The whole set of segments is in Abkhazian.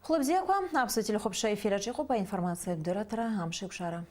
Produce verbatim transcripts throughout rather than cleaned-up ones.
Хәлыбзиақәа, аԥсуа телехәаԥшра ефир аҿы иҟоуп аинформациатә дырраҭара «Амш еиқәшара».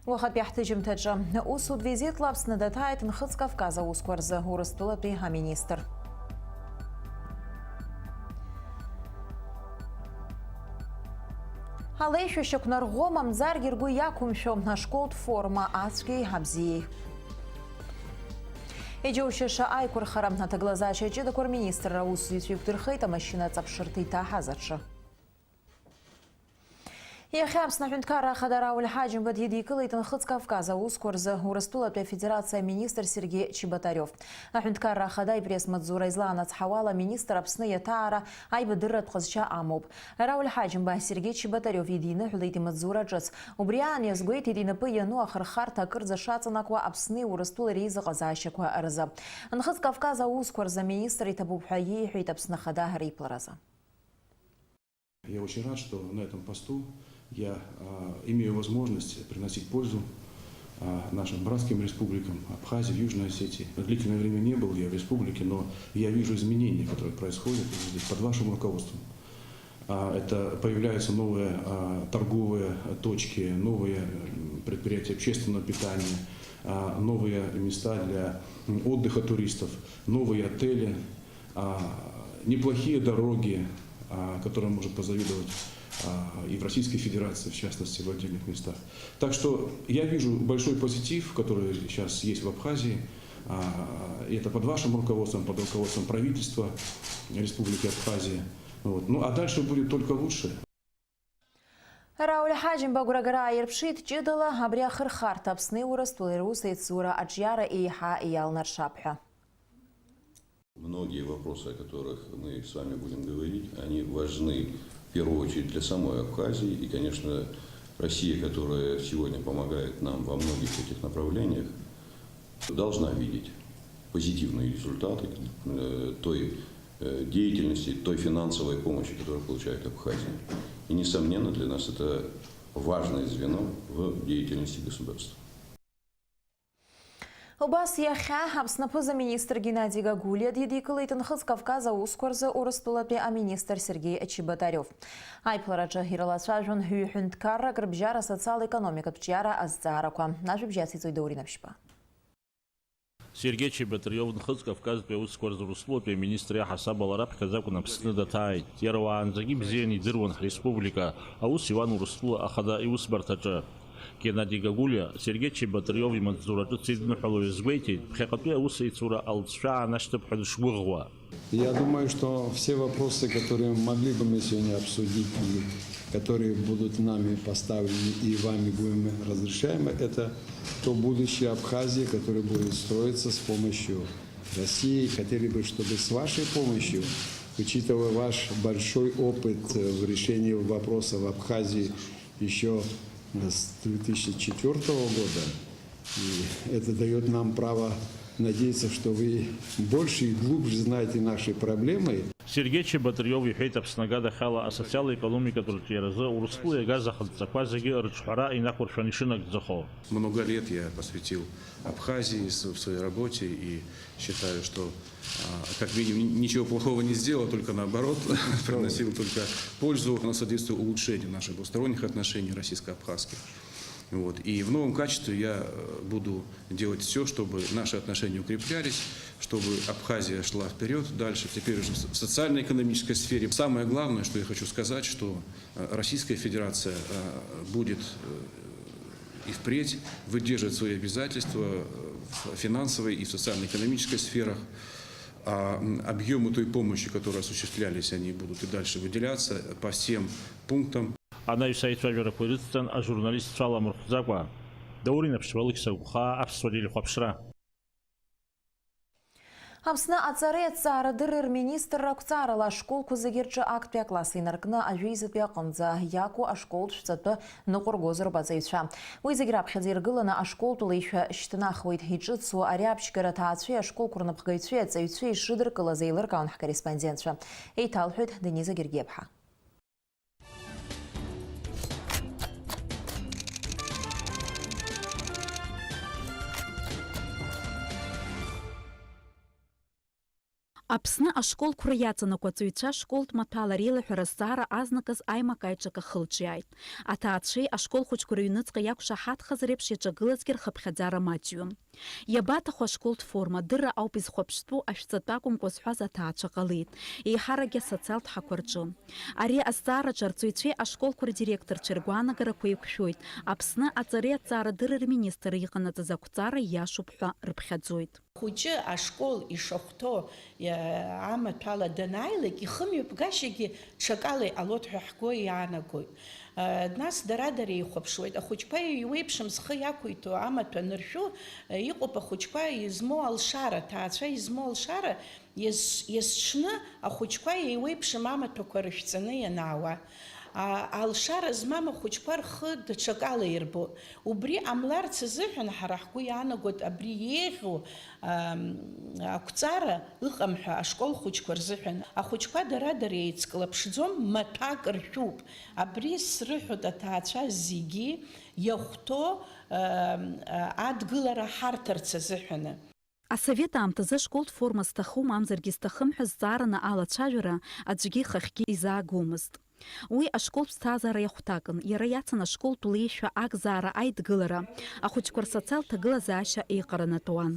Уахатәи ҳҭыжьымҭаҿы, усутә визитла Аԥсны даҭааит Нхыҵ Кавказ аусқәа рзы Урыстәылатәи аминистр. Алеишәа шьақәнарӷәӷәо, мамзаргьы ргәы иақәымшәо ашколтә форма ацәгьеи абзиеи. Иџьоушьаша аиқәырхара, аҭагылазаашьа ҷыдақәа рминистрра аусзуҩцәа иқәдырхеит амашьына аҵаԥшырҭа иҭаҳаз аҿы. Иахьа Аԥсны Аҳәынҭқарра Ахада Рауль Ҳаџьымба дидикылеит Нхыҵ Кавказ аусқәа рзы Урыстәылатәи Афедерациа аминистр Сергеи Чеботарев. Аҳәынҭқарра Ахада ипресс-маҵзура излаанацҳауала, аминистр Аԥсны иаҭаара аибадырратә ҟазшьа амоуп. Рауль Ҳаџьымба Сергеи Чеботарев идиныҳәалеит имаҵзура ҿыц. Убри аан иазгәеиҭеит инапы иану ахырхарҭа акырӡа шаҵанакуа Аԥсни Урыстәылеи реизыҟазаашьақәа рзы. Нхыҵ Кавказ аусқәа рзы аминистр иҭабуп ҳәа иеиҳәеит Аԥсны Ахада реиԥыларазы. Я очень рад, что на этом посту я, а, имею возможность приносить пользу, а, нашим братским республикам Абхазии, Южной Осетии. Длительное время не был я в республике, но я вижу изменения, которые происходят здесь под вашим руководством. А, это появляются новые, а, торговые точки, новые, м, предприятия общественного питания, а, новые места для, м, отдыха туристов, новые отели. А, неплохие дороги, а, которым может позавидовать, а, и в Российской Федерации, в частности, в отдельных местах. Так что я вижу большой позитив, который сейчас есть в Абхазии. А, и это под вашим руководством, под руководством правительства Республики Абхазия. Вот. Ну, а дальше будет только лучше. Рауль Ҳаџьымба агәрагара ааирԥшит ҷыдала абри ахырхарҭа Аԥсни Урыстәылеи рус еицура аҿиара еиҳа иалнаршап ҳәа. Многие вопросы, о которых мы с вами будем говорить, они важны в первую очередь для самой Абхазии. И, конечно, Россия, которая сегодня помогает нам во многих этих направлениях, должна видеть позитивные результаты, э, той, э, деятельности, той финансовой помощи, которую получает Абхазия. И, несомненно, для нас это важное звено в деятельности государства. Убас иахьа Аԥсны аԥыза-министр Геннади Гагулиа дидикылеит Нхыҵ Кавказ аусқәа рзы Урыстәылатәи аминистр Сергеи Чеботарев. Аиԥылараҿы ирылацәажәон ҩ-ҳәынҭқаррак рыбжьара асоциал-економикатә ҿиара азҵаарақәа. Ажәабжь ациҵоит Даур Инаԥшьба. Сергеи Чеботарев Нхыҵ Кавказтәи аусқәа рзы Урыстәылатәи аминистр иаҳасабала раԥхьаӡа акәын Аԥсны даҭааит. Иара уаанӡагьы бзианы идыруан ҳреспублика, аус иуан Урыстәыла Ахада иусбарҭаҿы. Геннади Гагулиа Сергеи Чеботарев имаҵзураҿы дсеидныҳәало иазгәеиҭеит, ԥхьаҟатәи аусеицура алҵшәа аанашьҭып ҳәа дышгәыӷуа. Я думаю, что все вопросы, которые могли бы мы сегодня обсудить и которые будут нами поставлены и вами будем разрешаемы, это то будущее Абхазии, которое будет строиться с помощью России. Хотели бы, чтобы с вашей помощью, учитывая ваш большой опыт, э, в решении вопросов Абхазии, еще с две тысячи четвёртого года. И это даёт нам право надеяться, что вы больше и глубже знаете наши проблемы. Сергеи Чеботарев иҳәеит, Аԥсны агадахьала асоциал-економикатә рҿиаразы Урыстәыла иагаз ахыдҵақәа зегьы рыҿҳәара инақәыршәаны ишынагӡахо. Много лет я посвятил Абхазии с-, в своей работе и считаю, что, а, как минимум, ни-, ничего плохого не сделал, только наоборот, приносил только пользу, оно содействует улучшению наших двусторонних отношений российско-абхазских. Вот. И в новом качестве я, э, буду делать всё, чтобы наши отношения укреплялись, чтобы Абхазия шла вперёд, дальше, теперь уже в с-, в социально-экономической сфере. Самое главное, что я хочу сказать, что, э, Российская Федерация, э, будет, э, и впредь выдерживать свои обязательства, э, в финансовой и социально-экономической сферах. А, м, объёмы той помощи, которые осуществлялись, они будут и дальше выделяться по всем пунктам. Анаҩс аицәажәарақәа ирыцҵан ажурналистцәа аламырхәӡакәа. Даур Инаԥшьба, Алықьса Гәхаа, Аԥсуа телехәаԥшра. Аԥсны аҵареи аҭҵаарадырреи рминистрра ақәҵаарала ашколқәа зегьы рҿы актәи акласс инаркны ажәеизатәи аҟынӡа иаку ашколтә шәҵатәы ныҟәыргозароуп аҵаҩцәа. Уи зегь раԥхьаӡа иргыланы ашколтә леишәа шьҭнахуеит. Иҿыцу ари аԥшьгара аҭаацәеи ашколқәа рнапхгаҩцәеи аҵаҩцәеи ишрыдыркылаз еилыркаауан ҳкорреспондентцәа. Еиҭалҳәоит Дениза Гергиаԥҳа. Аԥсны ашколқәра иаҵанакуа аҵаҩцәа школтә маҭәала реилаҳәара азҵаара азныказ аимак-аиҿак ахылҿиааит. Аҭаацәеи ашкол хәыҷқәа рыҩныҵҟа иақәшаҳаҭхаз реиԥш иаҿагылазгьы рхыԥхьаӡара маҷҩым. Иабаҭаху ашколтә форма, дырра ауп изхәаԥштәу, ашәҵатәы акәымкәа зҳәаз аҭаацәа ҟалеит, еиҳаракгьы асоциалтә ҳақәа рҿы. Ари азҵаараҿы арҵаҩцәеи ашколқәа рдиректорцәеи ргәаанагарақәа еиқәшәоит, Аԥсны аҵареи аҭҵаарадырреи рминистр иҟанаҵаз ақәҵара ииашоуп ҳәа рыԥхьаӡоит. Хәыҷы ашкол ишахәҭоу, иа-, амаҭәала данааилак, ихымҩаԥгашьагьы ҽакала иҟалоит ҳәа ҳгәы иаанагоит. Ы, нас дара-дара еихәаԥшуеит. Ахәыҷқәа еиуеиԥшым зхы иақәиҭу амаҭәа аныршәу, ы, иҟоуп ахәыҷқәа измоу алшара, аҭаацәа измоу алшара, иаз-, иазҽны ахәыҷқәа еиуеиԥшым амаҭәақәа рышәҵаны ианаауа. А, алшара змам ахәыҷқәа рхы даҽакала ирбоит. Убри ҟамларц азыҳәан, ҳара ҳгәы иаанагоит абри еиӷьу, ам, ақәҵара ыҟам ҳәа ашкол хәыҷқәа рзыҳәан. Ахәыҷқәа дара-дара еицклаԥшӡом, маҭәак ршәуп. Абри срыҳәоит аҭаацәа зегьы иахәҭоу, ам, а, адгылара ҳарҭарц азыҳәаны. Асовет аамҭазы ашколтә форма зҭаху мамзаргьы зҭахым ҳәа зҵаараны алацәажәара аӡәгьы ихахьгьы изаагомызт. Уи ашколтә ԥсҭазаара иахәҭакын, иара иацын ашколтә леишәа, акзаара, аидгылара, ахәыҷқәа рсоциалтә ҭагылазаашьа еиҟаранатәуан.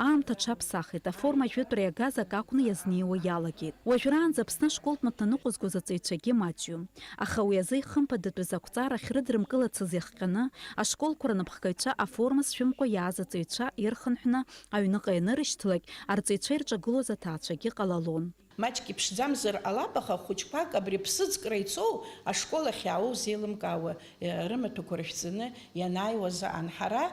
Аамҭа аҽаԥсахит, аформа жәытәра иагаз акы акәны иазнеиуа иалагеит. Уажәраанӡа Аԥсны ашколтә маҭәа ныҟәызгоз аҵаҩцәагьы маҷҩым. Аха уи азы ихымԥадатәыз ақәҵара ахьрыдрымкылацыз иахҟьаны, ашколқәа рнапхгаҩцәа аформа зшәымкәа иааз аҵаҩцәа ирхынҳәны аҩныҟа ианырышьҭлак, арҵаҩцәа ирҿагылоз аҭаацәагьы ҟалалон. Маҷк иԥшӡамзар ҟалап, аха хәыҷқәак абри аԥсыӡкра ицоу ашкол ахь иаауоу зеилымкаауа, э, рымаҭәақәа рышәҵаны ианааиуаз аан. Ҳара, э,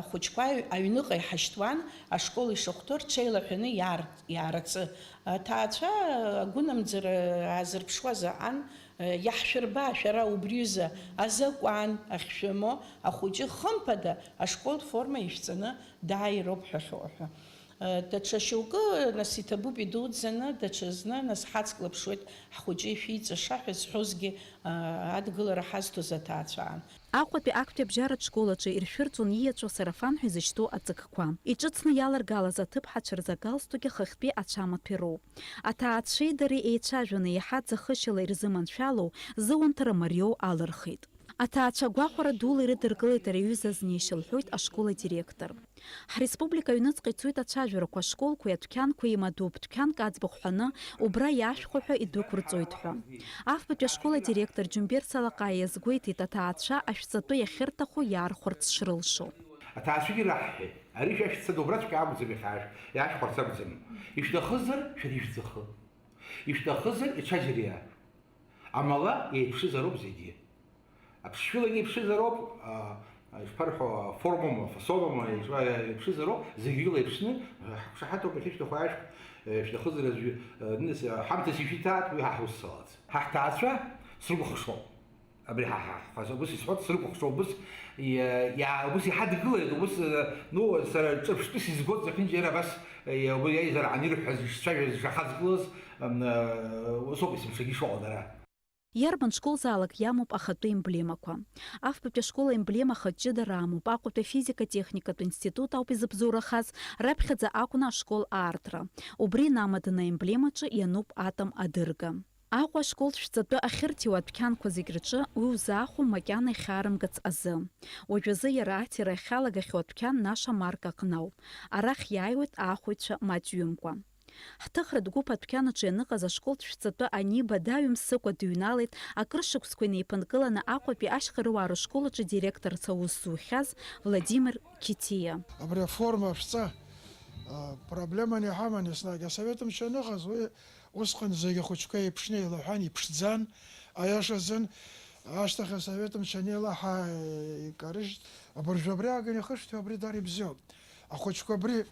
ахәыҷқәа аҩ-, аҩныҟа иҳашьҭуан, ашкол ишахәҭоу рҽеилаҳәаны иаар-, иаарацы. Аҭаацәа агәынамӡара аазырԥшуаз аан, э, иаҳшәырба, шәара убриҩыза азакәан ахьшәымоу, ахәыҷы хымԥада ашколтә форма ишәҵаны дааироуп ҳәа ахьыҟоу ҳәа. Даҽа шьоукы, нас, иҭабуп идуӡӡаны, даҽазны, нас, ҳацклаԥшуеит, ҳхәыҷы ишәиҵаша ҳәа зҳәозгьы, адгылара ҳазҭоз аҭаацәаан. Аҟәатәи актәи абжьаратә школ аҿы иршәырҵон ииаҵәоу сарафан ҳәа изышьҭоу аҵакқәа. Иҿыцны иаларгалаз аҭыԥҳацәа рзы агалстуки хыхьтәи ацәамаҭәеи роуп. Аҭаацәеи дареи еицәажәаны, иаҳа ӡахышьала ирзыманшәалоу, зыуанҭара мариоу алырхит. Аҭаацәа гәахәара дула ирыдыркылеит ари аҩыза азнеишьа, лҳәоит ашкол адиректор. Ҳреспублика аҩныҵҟа ицоит ацәажәарақәа, ашколқәеи адәқьанқәеи еимадоуп, дәқьанк аӡбахә ҳәаны, убра иаашәхәа ҳәа идәықәырҵоит ҳәа. Афбатәи ашкол адиректор Џьумбер Салаҟаиа иазгәеиҭеит, аҭаацәа ашәҵатәы иахьырҭаху иаархәарц шрылшо. Аҭаацәагьы раҳҳәеит, ари шәа шәцада, убраҵәҟьа акәӡам иахьааш-, иаашәхәарц акәӡам. Ишәҭахызар, шәара ишәӡахы. Ишәҭахызар, ицәажәариа. Амала, еиԥшызароуп зегьы. Аԥсшәылагьы еиԥшызароуп, а, а, ишԥарҳәо, формома, фасонома, ишԥа-, еиԥшызароуп, зегь рыла еиԥшны, ҳақәшаҳаҭуп, иахьышәҭаху аиаашәтә, э, шәҭахызар аӡәы, э, ныс, э, ҳамҭас ишәиҭаат, уи ҳа ҳусзалац. Ҳа ҳҭаацәа срыкәыхшоуп. Абри ҳа, ҳа, ҳа, убыс исҳәоит, срыкәыхшоуп, убыс, иа-, иа-, убыс иҳадгылеит, убыс, э, ну, сара ҿырԥштәыс изгоит зехьынџьара абас, э, иа-, убри аизара анирҳәаз, ишцәажәаз, ишахаҵгылаз, м, э, усоуп есымшагьы ишыҟоу дара. Иарбан школзаалак иамоуп ахатәы емблемақәа. Афбатәи ашкол аемблема хаҷҷыдара амоуп, Аҟәатәи афизика-техникатә институт ауп изыбзоурахаз, раԥхьаӡа акәны ашкол аартра. Убри инамаданы аемблемаҿы иануп атом адырга. Аҟәа ашкол шәҵатәы ахьырҭиуа адәқьанқәа зегь рҿы уи узаахәом макьана ихьаарымгац азы. Уажәазы иара аҭира ахьалагахьоу адәқьан Наша марка аҟны ауп. Арахь иааиуеит аахәаҩцәа маҷҩымкәа. Ҳҭыхратә гәыԥ адәқьан аҿы ианыҟаз ашколтә шәҵатәы аниба, дааҩымсыкәа дыҩналеит акыр шықәсқәа инеиԥынкыланы Аҟәатәи ашьхаруаа рышкол аҿы директорс аус зухьаз Владимир Қьиҭиа. Абри аформа шәҵа, а, проблеманы иҳаман еснагь. Асовет мчы аныҟаз, уи усҟан зегь ахәыҷқәа еиԥшны еилаҳәан, иԥшӡан, аиашазын, ашьҭахь асовет мчы анеилаҳа, икарыжьт. Абыржәы абри ааганы ихышәҭуа абри дара ибзиоуп. Ахәыҷқәа абри, э,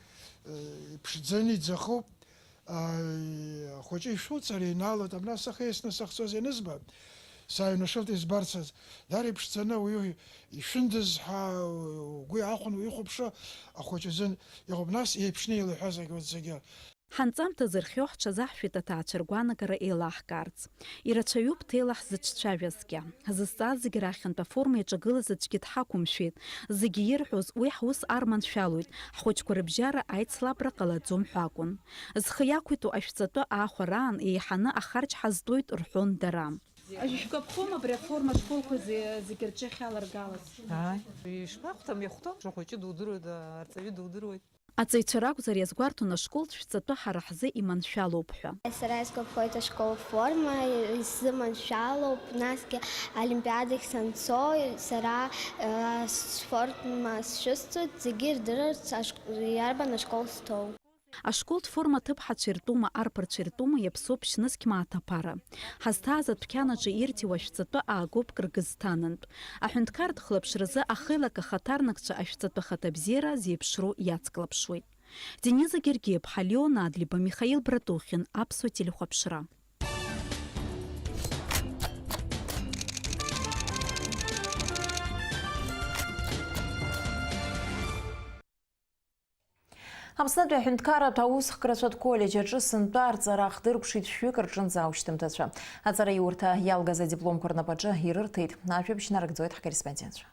иԥшӡаны иӡахуп. Аи, ахәыҷы ишәуҵар, инаалоит, абна сахьеисны сахьцоз ианызба, сааҩнашылт избарцаз. Дара иԥшӡаны уаҩы ишәындыз ҳәа угәы иаахәаны уихәаԥшуа ахәыҷ азын иҟоуп. Нас еиԥшны еилаҳәазаргь урҭ зегьы. Ҳанҵамҭа зырхиоу ҳҽазаҳшәеит аҭаацәа ргәаанагара еилаҳкаарц. Ирацәаҩуп ҭелаҳ зыҿцәажәазгьы. Ҳзызҵааз зегьы рахьынтә аформа иаҿагылаз аӡәгьы дҳақәымшәеит. Зегьы ирҳәоз, уи ҳус арманшәалоит, ҳхәыҷқәа рыбжьара аицлабра ҟалаӡом ҳәа акәын. Зхы иақәиҭу ашәҵатәы аахәараан еиҳаны ахарџь ҳазтәоит рҳәон дара. Шәгәаԥхом абри аформа ашколқәа зе-, зегьы рҿы ахьаларгалаз? Ааи. Ишԥахәҭам, иахәҭам, шәа хәыҷы дудыруеит, арҵаҩы дудыруеит. Аҵаҩцәа ракәзар иазгәарҭон ашколтә шәҵатәы ҳара ҳзы иманшәалоуп ҳәа. Сара исгәаԥхоит ашкол форма, исзыманшәалоуп, насгьы олимпиадахь санцо, сара, э, сформа сшәысҵоит, зегьы ирдырырц ашк-, иарбан ашкол сҭоу. Ашколтә форма аҭыԥҳацәа иртәума, арԥарцәа иртәума, иаԥсоуп шьнызқь мааҭ аԥара. Ҳазҭааз адәқьанаҿы ирҭиуа ашәҵатәы аагоуп Кыргызстанынтә. Аҳәынҭқарратә хылаԥшразы ахеилак ахаҭарнакцәа ашәҵатәы ахаҭабзиара зеиԥшроу иацклаԥшуеит. Дениза Гергиаԥҳа, Леон Адлеиба, Михаил Братухин, Аԥсуа телехәаԥшра. Аԥснытәи аҳәынҭқарратә аусхкрацәатә коллеџь аҿы сынтәа арҵара ахдыркәшеит шәҩык рҿынӡа аушьҭымҭацәа. Аҵараиурҭа иалгаз адипломқәа рнапаҿы ирырҭеит. Ажәабжь нарыгӡоит ҳкорреспондентцәа.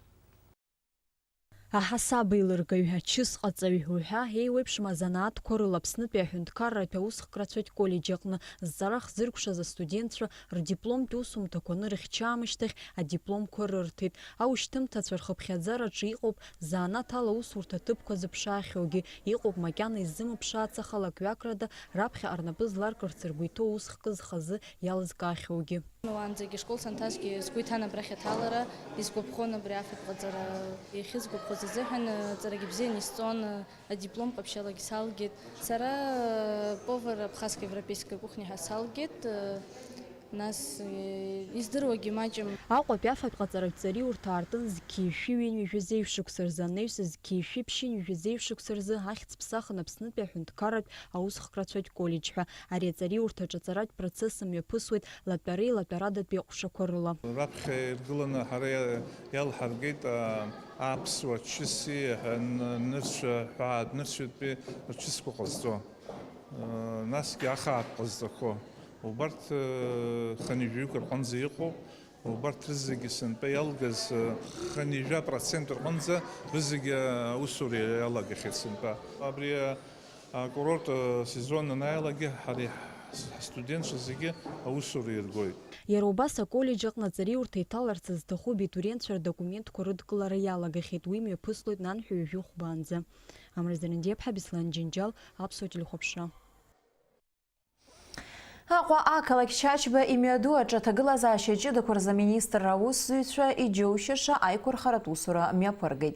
Аҳасабеилыргаҩ, ачысҟаҵаҩ уҳәа еиуеиԥшым азанааҭқәа рыла Аԥснытәи аҳәынҭқарратә аусхкрацәатә коллеџь аҟны зҵара хзыркәшаз астудентцәа рдипломтә усумҭақәа анырыхьча аамышьҭахь адипломқәа рырҭеит. Аушьҭымҭацәа рхыԥхьаӡараҿы иҟоуп занааҭ ала аусурҭа ҭыԥқәа зыԥшаахьоугьы, иҟоуп макьана иззымыԥшаац ахалак-ҩакрада раԥхьаҟа рнапы зларкырц ргәы иҭоу ус хкы зхазы иалызкаахьоугьы. Уаанӡагьы ашкол санҭазгьы сгәы иҭан абрахь аҭалара, исгәаԥхон абри афатә ҟаҵара. Иахьысгәаԥхоз азыҳәан, ҵарагьы бзианы исҵон, адиплом ҟаԥшьалагьы салгеит. Сара повар абхазско-европейской кухни ҳәа салгеит, нас, издыруагьы маҷым. Аҟәатәи афатә ҟаҵаратә ҵариурҭа аартын зқьи жәшәи ҩынҩажәи зеижә шықәса рзы, анаҩс зқьи жәшәи ԥшьынҩажәи зеижә шықәса рзы ахьӡ ԥсахын Аԥснытәи аҳәынҭқарратә аусхкрацәатә коллеџь ҳәа. Ари аҵариурҭаҿы аҵаратә процесс мҩаԥысуеит латәареи латәарадатәи аҟәшақәа рыла. Раԥхьа иргыланы ҳара иа-, иалҳаргеит, а, аԥсуа чыси, а, н-, нырцә-, ҳәаа нырцәынтәи рчысқәа ҟазҵо. Насгьы ахаатә ҟазҵақәо. Убарҭ, э, хынҩажәаҩык рҟынӡа иҟоуп. Убарҭ рызегьы сынтәа иалгаз, э, хынҩажәа процент рҟынӡа рызегьы аусура иалагахьеит сынтәа. Абри, э, акурорт, э, сезон анааилак, ҳара ҳ-, ҳстудентцәа зегьы аусура иргоит. Иара убас аколлеџь аҟны аҵариурҭа иҭаларц зҭаху абитуриентцәа рдокументқәа рыдкылара иалагахьеит, уи мҩаԥыслоит нанҳәа ҩажәи хәбаанӡа. Амра Зерендиаԥҳа, Беслан Џьынџьал, Аԥсуа телехәаԥшра. Аҟәа ақалақь Чачба имҩаду аҿы аҭагылазаашьа ҷыдақәа рзы аминистрра аусзуҩцәа иџьоушьаша аиқәырхаратә усура мҩаԥыргеит.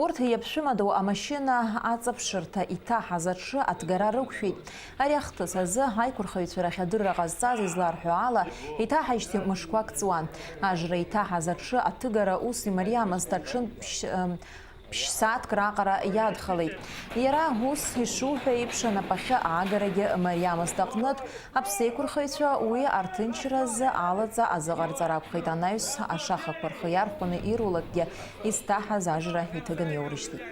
Урҭ иаԥшәымадоу амашьына аҵаԥшырҭа иҭаҳаз аҽы аҭгара рықәшәеит. Ари ахҭыс азы аиқәырхаҩцәа рахь адырра ҟазҵаз изларҳәо ала, иҭаҳажьҭеи мышқәак ҵуан. Ажра иҭаҳаз аҽы аҭыгара ус имариамызт, аҽынтә ԥшь-, м, ԥшь-сааҭк раҟара иадхалеит. Иара ус ишуҳәо еиԥш, анапахьы аагарагьы мариамызт аҟнытә, аԥсеиқәырхаҩцәа уи арҭынчразы алаҵа азыҟарҵар акәхеит, анаҩс ашахақәа рхы иархәаны ирулакгьы изҭаҳаз ажра иҭыганы иоурышьҭит.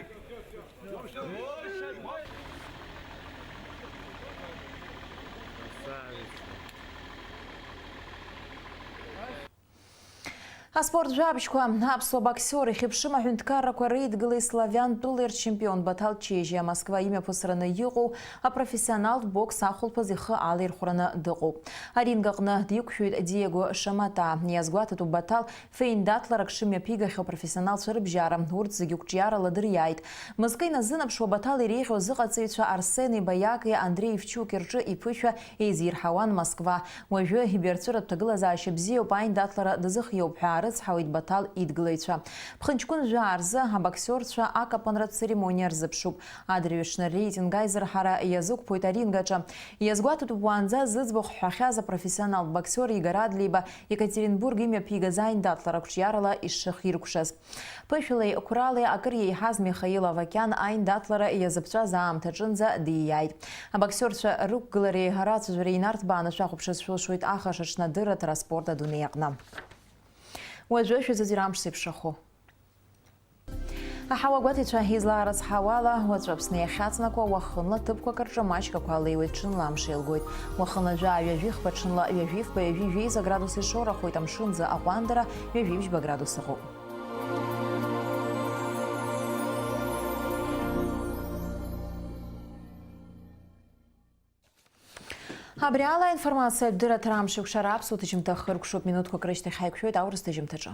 Аспорт жәабжьқәа. Аԥсуа боксиор ихьыԥшым аҳәынҭқаррақәа реидгылеи Славиан тәылеи рчемпион Баҭал Чежиа Москва имҩаԥысраны иҟоу апрофессионалтә бокс ахәылԥаз ихы алаирхәраны дыҟоуп. Аринг аҟны диқәшәоит Диего Шамата. Иазгәаҭатәуп Баҭал феиндаҭларак шымҩаԥигахьоу апрофессионалцәа рыбжьара, урҭ зегьы қәҿиарала дыриааит. Мызкы иназынаԥшуа Баҭал иреиӷьу азыҟаҵаҩцәа Арсени Баиаки Андреи Евчуки рҿы иԥышәа еизирҳауан Москва. Уажәы ибаҩрҵәыратә ҭагылазаашьа бзиоуп, аиндаҭлара дазыхиоуп ҳәа аарыцҳауеит Баҭал идгылаҩцәа. Ԥхынҷкәын жәаа рзы абоксиорцәа акапанратә церемониа рзыԥшуп. Адырҩаҽны реитинг аизырҳара иазықәԥоит аринг аҿы. Иазгәаҭатәуп уаанӡа зыӡбахә ҳҳәахьаз апрофессионалтә боксиор Игорь Адлеиба Екатеринбург имҩаԥигаз аиндаҭлара қәҿиарала ишыхиркәшаз. Ԥышәлеи қәралеи акыр иеиҳаз Михаил Авакиан аиндаҭлара иазыԥҵәаз аамҭаҿынӡа дииааит. Абоксиорцәа рықәгылареи рацәажәареи инарҭбааны шәахәаԥшырц шәылшоит ахашаҽны адырраҭара аспорт адунеи аҟны. Уажәы шәазыӡырҩ амш зеиԥшрахо. Аҳауа гәаҭеицәа излаарыцҳауала, уаҵәы Аԥсны иахьаҵнакуа уахынла ҭыԥқәак рҿы маҷк ақәа леиуеит, ҽынла амш еилгоит. Уахынла жәаа ҩажәихԥа, ҽынла ҩажәифба, ҩажәи жәеиза градус ишоурахоит, амшынӡы аҟәандара ҩажәи жәба градус ыҟоуп. Абри ала аинформациатә дырраҭара Амшеикәшара аԥсуа ҭыжьымҭа хыркәшоуп, минуҭқәак рышьҭахь ҳаиқәшәоит аурыс ҭыжьымҭаҿы.